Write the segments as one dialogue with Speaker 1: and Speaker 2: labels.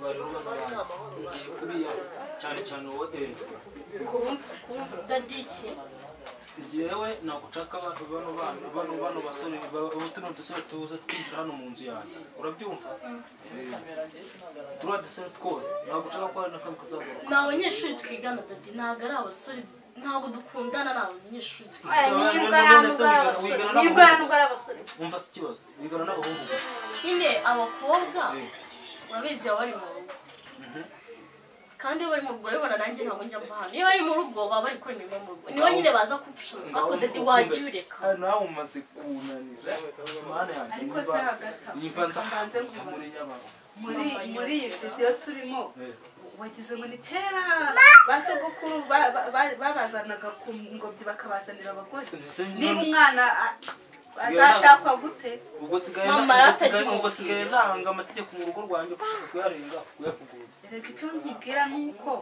Speaker 1: Kuganira n'abandi ngiye kubiya cyane cyane wowe Angel.
Speaker 2: Kumva
Speaker 3: Daddy iki?
Speaker 1: Njyewe ntabwo nshaka bano basore tuno dusore tuza twinjira hano mu nzu yanjye, urabyumva? Turiya dusore twose ntabwo nshaka ko hari na kamwe kazagaruka.
Speaker 3: Ni abanyeshuri twigana Daddy, ntabwo ari abasore, ntabwo dukundana, ni abanyeshuri twigana.
Speaker 2: Nibwo ari abasore.
Speaker 1: Umva si ikibazo, wigana n'abahungu gusa
Speaker 3: nyine. Abakobwa urabizi baba bari mu rugo, kandi iyo bari mu rugo urabibona nanjye ntabwo njya mva hano. Iyo bari mu rugo baba bari gukora imirimo mu rugo, nibo nyine baza kumfasha mu rugo. Ariko Daddy wagiye ureka.
Speaker 1: Nawe umaze kunaniza mana yanjye.
Speaker 4: Ariko se hagati aho,
Speaker 1: nimba nza
Speaker 4: mbanze
Speaker 1: muri
Speaker 4: nkubaze.
Speaker 1: Nyabaro
Speaker 4: Muri iyi viziyo turimo, wagize ngo ni kera ba sogokuru babazanaga ku ngobyi bakabazanira abagore. Niba umwana azashakwa gute?
Speaker 1: Ubwo nsigaye
Speaker 3: Mama aratajya
Speaker 1: ubwo nsigaye nanga amategeko mu rugo rwanjye gushaka kuyarenga kuyavuguruza.
Speaker 4: Reka, icyo nkubwira ni uko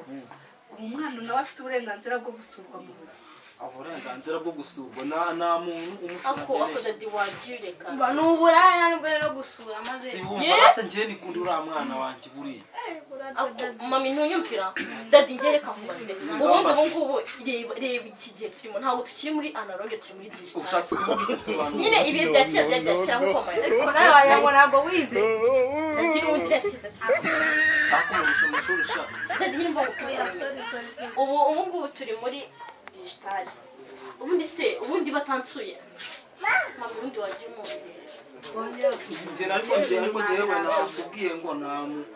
Speaker 4: umwana nawe afite uburenganzira bwo gusurwa mu rugo.
Speaker 1: Uburenganzira bwo gusurwa nta muntu umusura.
Speaker 3: Ako Daddy wagiye ureka.
Speaker 2: Umva, ni uburaya nubwo no gusura maze.
Speaker 1: Si wumva rata, njyewe nikunda uriya mwana wanjye buriya.
Speaker 3: Ako mami ntunyumvira. Daddy njye reka nkubaze, ubundi ubu ngubu reba iki gihe turimo, ntabwo tukiri muri analogue, turi muri digital.
Speaker 1: Ushatse kuvuga iki? Nsobanura.
Speaker 3: Nyine ibihe bya kera byari bya kera nk'uko mama
Speaker 2: Ariko nawe wagira ngo ntabwo wize.
Speaker 3: Daddy n'ubundi wese Daddy.
Speaker 1: Akomeje amashuri sha.
Speaker 3: Daddy nyine mva
Speaker 2: Oya,
Speaker 3: gukunda.
Speaker 2: Sorry, sorry, sorry.
Speaker 3: Ubu ngubu turi muri digital. Ubundi se ubundi batansuye mama, ubundi wagiye umubwira.
Speaker 1: Njye ariko njyewe nakubwiye ngo nta muhungu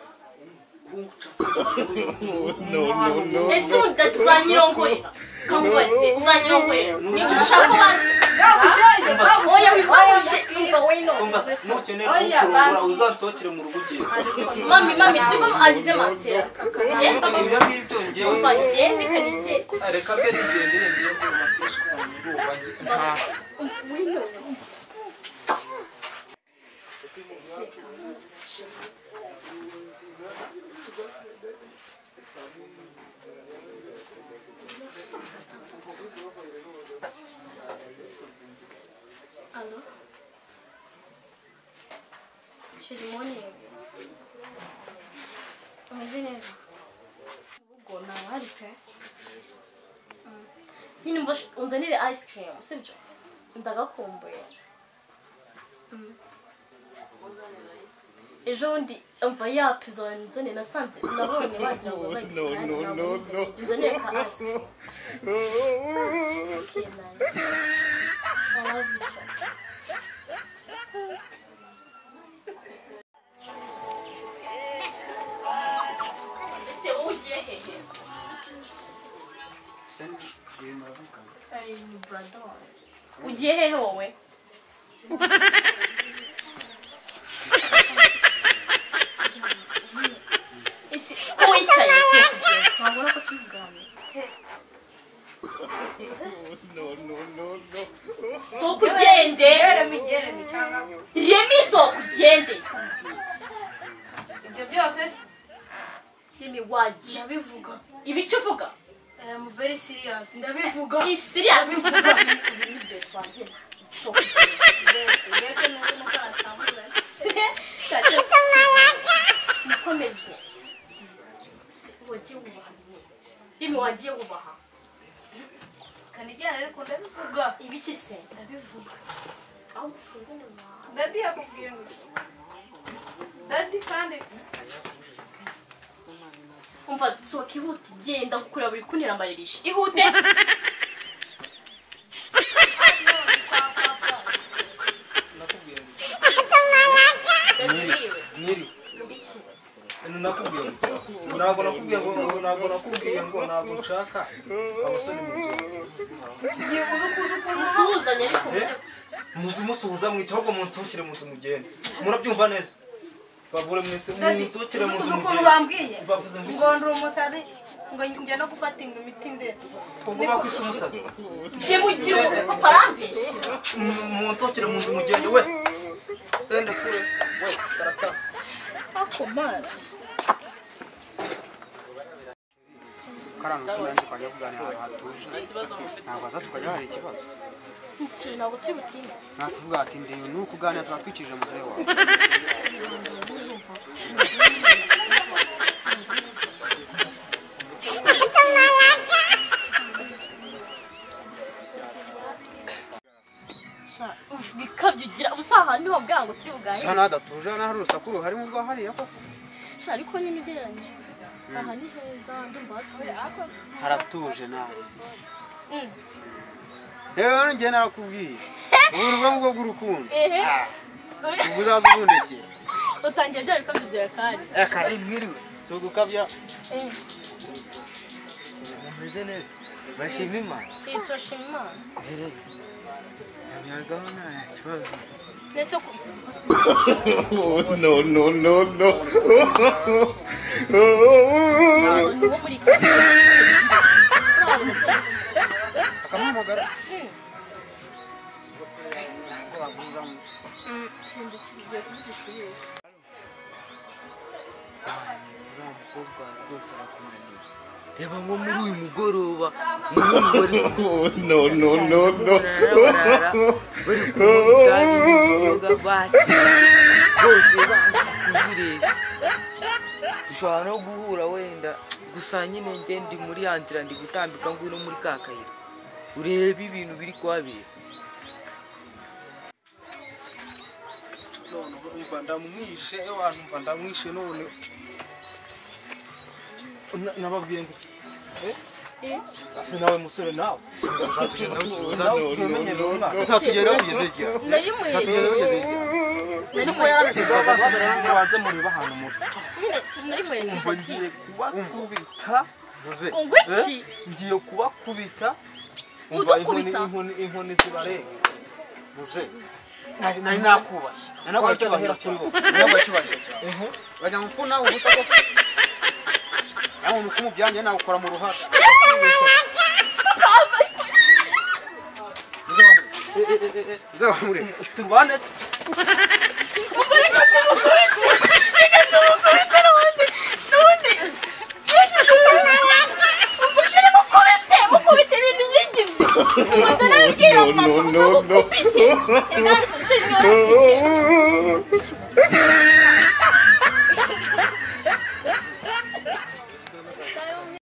Speaker 5: No, no, no.
Speaker 3: Ese ubundi Daddy uzanyirongorera? Kamubaze, uzanyirongorera niba udashaka ko bansi? Oya, wabushe, umva wino.
Speaker 1: Umva, nukeneye
Speaker 4: Oya,
Speaker 1: kukurongora
Speaker 4: banzi.
Speaker 1: Uzansohokere mu rugo ugiye.
Speaker 3: Mami siko agize mansera.
Speaker 1: Ibyo ngibyo njyewe
Speaker 3: Umva, ngende kanige.
Speaker 1: Reka mbe nigendere, ngiye kureba kenshi ndumva ntasi.
Speaker 3: Umva wino. Ese kamubaze. Allo? Chérie, morning. Umeze neza? Ubwo ntawahari pe. Nyine umva, unzanire ice cream, sibyo? Ndagakumbuye. Ejo bundi umva ya pizza wanzaniye, nasanze nabonye bagira ngo bayize
Speaker 5: No,
Speaker 3: kandi
Speaker 5: no,
Speaker 3: ntabwo
Speaker 5: no,
Speaker 3: nizeye.
Speaker 5: no.
Speaker 3: Unzanire ka ice cream. Okay, nice. I love you too. Ese wowe ugiye hehe? Ay, ni brother wanjye. Ugiye hehe wowe? Ese ko wicaye si ukugenda? Ntabona ko turi kuganira.
Speaker 5: No, no, no, no.
Speaker 3: Sohoka ugende.
Speaker 2: Jeremy, Jeremy cyangwa
Speaker 3: Remy, sohoka ugende.
Speaker 2: Ibyo byose se?
Speaker 3: Remy wagiye.
Speaker 2: Ndabivuga.
Speaker 3: Ibiki uvuga?
Speaker 2: I am very serious, ndabivuga.
Speaker 3: Ni serious. Uyu ni best wanjye. Sohoka ugende.
Speaker 2: Mbese nuko nuko atambura.
Speaker 3: Mukomeze. Wagiye wubaha Remy, wagiye wubaha.
Speaker 2: Kanijyana, ariko ndabivuga.
Speaker 3: Ibiki se?
Speaker 2: Ndabivuga.
Speaker 3: Aho ufunga umunwa.
Speaker 2: Daddy yakubwiye ngo Daddy kandi.
Speaker 3: Umva, sohoka ihute, genda kukureba buri kuntera amaririsha, ihute.
Speaker 1: Nakubwiye ngo
Speaker 3: Ndabwiriwe.
Speaker 1: Mwiri.
Speaker 3: Iki?
Speaker 1: Nakubwiye ngo ntabwo nakubwiye ngo ntabwo nakubwiye ngo ntabwo nshaka abasore mu nzu.
Speaker 2: Igihe uzi uko uzi ukuntu.
Speaker 3: Musuhuzanye ariko mujye.
Speaker 1: Muzi musuhuza mwite, ahubwo munsohokere mu nzu mugende. Murabyumva neza? Bavure mwese, munsohokere mu nzu
Speaker 2: uzi ukuntu
Speaker 1: mugende.
Speaker 2: Bambwiye
Speaker 1: Bavuze ngo iki?
Speaker 2: ngo ndi umusazi, ngo njya no gufata ngo imiti ndende.
Speaker 1: Ubwo bakwise umusazi.
Speaker 3: Njye mugira ubu papa arambeshyira.
Speaker 1: Munsohokere mu nzu mugende we. Enda kure we karatasi.
Speaker 3: Ako mana.
Speaker 6: Karano sinanze twajya kuganira ahantu hatuje, ntabwo aza tukajya hari ikibazo.
Speaker 3: Nshyira, ntabwo turi butinde.
Speaker 6: Natuvuga ati ndi ni ukuganira twatwikirije muzehe wawe.
Speaker 3: bwawe.
Speaker 6: Hano hadatuje, hano hari urusaku ruhari mu hariya koko.
Speaker 3: Sha ariko nyine ugereranyije aha ni heza, ndumva hatuje.
Speaker 6: Haratuje nawe. Yewe njye narakubwiye. Ubu bwo bw'urukundo. Ubwo uzaza ubundekera.
Speaker 3: Utangiye bya bikabyo bya kare.
Speaker 6: Kare mwiriwe. Si ugukabya.
Speaker 7: Mumeze neza. Bashima Imana.
Speaker 3: Turashima Imana.
Speaker 7: Nyagaho nta kibazo.
Speaker 3: Nese ku
Speaker 5: No, no, no, no.
Speaker 3: Wo muri
Speaker 6: akamuhamagara. Ntabwo baguzamo.
Speaker 3: Hindukiye kuvugisha uriya.
Speaker 7: Uriya mukobwa rwose arakunaniye. Reba nko muri uyu mugoroba umuhungu
Speaker 5: No, no, no, no.
Speaker 7: Bari kunywa itabi n'inzoga basi bose banze kuzireba. Dushobora no guhura wenda gusa nyine njye ndi muri ya nzira ndi gutambika ngwino muri ka kayira urebe ibintu biri kuhabera.
Speaker 1: None umva ndamwishe, ewana umva ndamwishe none. Nababwiye ngo si nawe musore nawe.
Speaker 6: Uzatugeraho kugeza igihe.
Speaker 3: Narimuherekeje.
Speaker 6: Uzi ko yarabitekereje.
Speaker 1: Mubanze murebe ahantu muri.
Speaker 3: Nyine narimuherekeje ati
Speaker 1: Ngiye kubakubita.
Speaker 3: Ngo iki?
Speaker 1: Ngiye kubakubita. Umva
Speaker 3: Udukubita?
Speaker 1: inkoni zibarenga.
Speaker 6: Muze. Nari nakubashye. Nanaguhaye icyubahiro
Speaker 1: kuri wowe.
Speaker 6: Nanaguhaye icyubahiro cyawe. Bajya ngo mfuna ubusa koko. Nawe umukumu byanjye nawukora mu ruhara. Muze wamure.
Speaker 1: Turwane.
Speaker 3: Mukubite ibintu yigize. Ndarabwira
Speaker 5: No,
Speaker 3: mama
Speaker 5: no, no, no.
Speaker 3: mukubite.